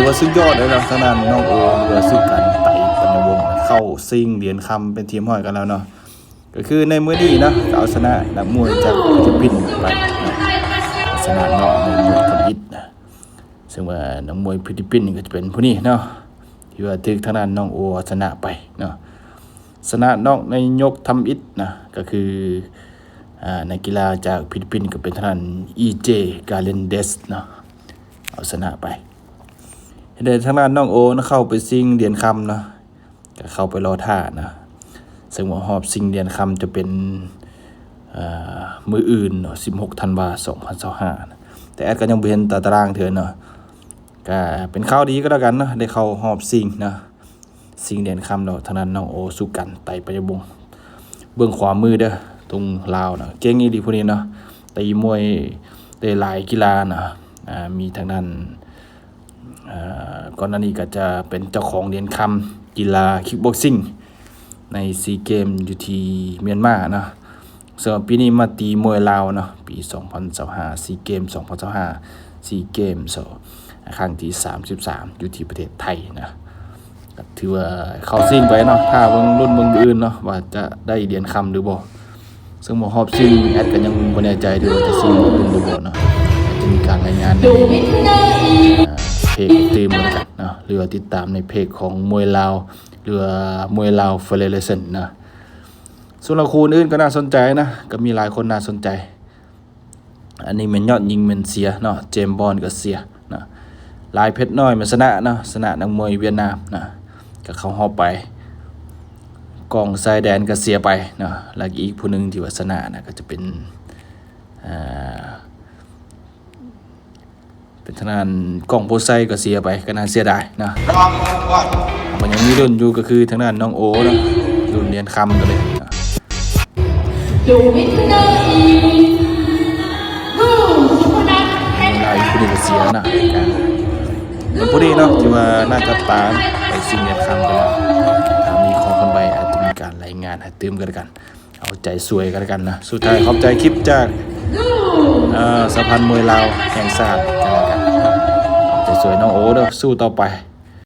ຖືວ່າສຸດຍອດເລີຍເນາະ ທາງດ້ານນ້ອງໂອ ຫຼືວ່າສຸການ ໄຕປັນຍະວົງ ເຂົ້າຊິງຫຼຽນຄຳເປັນທີ່ຮຽບຮ້ອຍກັນແລ້ວເນາະ. ກໍຄືໃນມື້ນີ້ເນາະ ກໍເອົາຊະນະນັກມວຍຈາກຟີລິບປິນໄປເນາະ ເອົາຊະນະນ້ອງໃນຍົກທຳອິດນະ ເຊິ່ງວ່ານັກມວຍຟີລິບປິນກໍຈະເປັນຜູ້ນີ້ເນາະ ທີ່ວ່າຖືກທາງດ້ານນ້ອງໂອເອົາຊະນະໄປເນາະ. ຊະນະນ້ອງໃນຍົກທຳອິດນະ ກໍຄື ອ່າ ນັກກິລາຈາກຟີລິບປິນ ກໍເປັນທາງດ້ານ ອີເຈ ກາເລນເດສເນາະ ເອົາຊະນະໄປ. ເຮັດໃຫ້ທາງດ້ານນ້ອງໂອນະ ເຂົ້າໄປຊິງຫຼຽນຄຳເນາະ ກໍເຂົ້າໄປລໍຖ້ານະ ເຊິ່ງວ່າຮອບຊິງຫຼຽນຄຳຈະເປັນ ເອີ ມື້ອື່ນເນາະ ສິບຫົກທັນວາ ສອງພັນຊາວຫ້ານະ. ແຕ່ແອດກໍຍັງບໍ່ເຫັນຕາຕະລາງເທື່ອເນາະ ກໍເປັນຂ່າວດີກໍແລ້ວກັນເນາະ ໄດ້ເຂົ້າຮອບຊິງເນາະ ຊິງຫຼຽນຄຳແລ້ວ ທາງດ້ານນ້ອງໂອ ສຸກັນ ໄຕປະຍະວົງ ເບື້ອງຂວາມືເດີ ຕົງລາວນະ ເກັ່ງອີ່ຫຼີຜູ້ນີ້ເນາະ ຕີມວຍໄດ້ຫຼາຍກິລານະ ອ່າ ມີທາງດ້ານ ເອີ ກ່ອນໜ້ານີ້ກໍຈະເປັນເຈົ້າຂອງຫຼຽນຄຳກິລາຄິກບັອກຊິງໃນຊີເກມຢູ່ທີ່ມຽນມາເນາະ. ສຳລັບປີນີ້ມາຕີມວຍລາວເນາະ ປີສອງພັນຊາວຫ້າ ຊີເກມສອງພັນຊາວຫ້າ ຊີເກມ ຄັ້ງທີສາມສິບສາມ ຢູ່ທີ່ປະເທດໄທນະ ກໍຖືວ່າເຂົ້າຊິງໄປເນາະ ຖ້າເບິ່ງລຸ້ນເບິ່ງມື້ອື່ນເນາະ ວ່າຈະໄດ້ຫຼຽນຄຳຫຼືບໍ່. ເຊິ່ງວ່າຮອບຊິງແອດກໍຍັງບໍ່ແນ່ໃຈເທື່ອວ່າຈະຊິງມື້ອື່ນຫຼືບໍ່ເນາະ ອາດຈະມີການລາຍງານໃນ ເອີ ເພຈຕື່ມກັນເນາະ ຫຼືວ່າຕິດຕາມໃນເພຈຂອງມວຍລາວ ຫຼືວ່າມວຍລາວເຟເດເຣຊັນນະ. ສ່ວນລະຄູ່ອື່ນກໍໜ້າສົນໃຈນະ ກໍມີຫຼາຍຄົນໜ້າສົນໃຈ ອັນນີ້ແມ່ນຍອດຍິງແມ່ນເສຍເນາະ ເຈມບອນກໍເສຍເນາະ ລາຍເພັດນ້ອຍແມ່ນຊະນະເນາະ ຊະນະນັກມວຍຫວຽດນາມນະ ກໍເຂົ້າຮອບໄປ. ກ້ອງຊາຍແດນກໍເສຍໄປເນາະ ແລ້ວກໍອີກຜູ້ໜຶ່ງທີ່ວ່າຊະນະນະ ກໍຈະເປັນ ອ່າ ເປັນທາງດ້ານກ້ອງໂພໄຊກໍເສຍໄປ ກໍໜ້າເສຍດາຍເນາະ. ມັນຍັງມີລຸ້ນຢູ່ ກໍຄືທາງດ້ານນ້ອງໂອເນາະ ລຸ້ນຫຼຽນຄຳກັນເລີຍເນາະ. ລາວອີກຜູ້ນີ້ກໍເສຍເນາະ ກໍຜູ້ນີ້ເນາະ ທີ່ວ່າໜ້າຈັບຕາໄປຊິງຫຼຽນຄຳກັນແລ້ວ ຖ້າມີຄວາມເຄື່ອນໄຫວ ອາດຈະມີການລາຍງານໃຫ້ຕື່ມກັນແລ້ວກັນ. ເອົາໃຈຊ່ວຍກັນແລ້ວກັນນະ. ສຸດທ້າຍຂອບໃຈຄລິບຈາກ ເອີ ສະຫະພັນມວຍລາວແຫ່ງຊາດກັນແລ້ວກັນ. ເອົາໃຈຊ່ວຍນ້ອງໂອເດີ ສູ້ຕໍ່ໄປ.